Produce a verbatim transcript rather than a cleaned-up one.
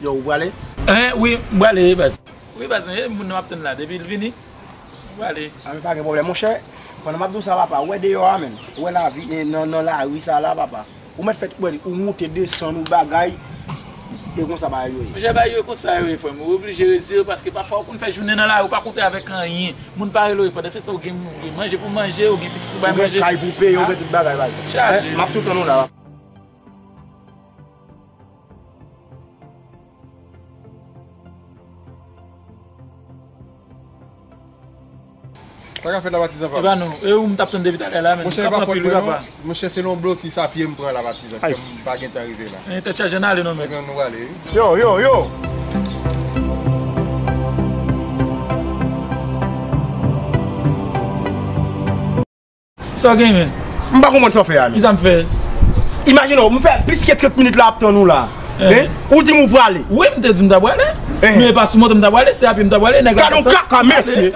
Yo, ou prale? Hein, wi, m prale, baz. Wi, baz, men, e moun nan m ap tann la, depi l vini, m prale. A, men pa gen pwoblèm, monchè. Pandan m ap di w sa, papa, ou wè deyò a, menm. Ou wè lavi, e, nan, nan lari sa la, papa. Ou mèt fè, ou wè, ou moute, desann, ou bagay. E konsa bagay yo ye. Monchè, bagay yo konsa yo ye, frè m. Ou oblije rezire paske pafwa ou konn fè jounen nan lari, ou pa konte avèk anyen. Moun pa rele w, pandan se tan ou gen, ou gen manje pou manje, ou gen pitit pou bay manje. Ou gen kay pou peye, ou gen tout bagay, bagay. Chaje. M ap tou tann ou la. Sa ka fèt la, patizan pa m? E pa nou. E ou m t ap tann depi talè la, men. Monchè, e pa fòt mwen non. Monchè, se yon blokis a pye m pran la, patizan. Kè m pa gen tan rive la. E tèt chaje, n ale non, men. Ebyen, nou prale, wi. Yo, yo, yo! Sa w gen, men? M pa konprann sa w fè a, men. Kisa m fè? Imajine w, m fè plis ke trant minit la ap tann ou la. Eh. Hein? Ou di m ou prale. Wi, m te di m ta prale. Eh. Men e pa sou moto m ta prale, se a pye m ta prale, nèg la. Gad yon kaka, mesye.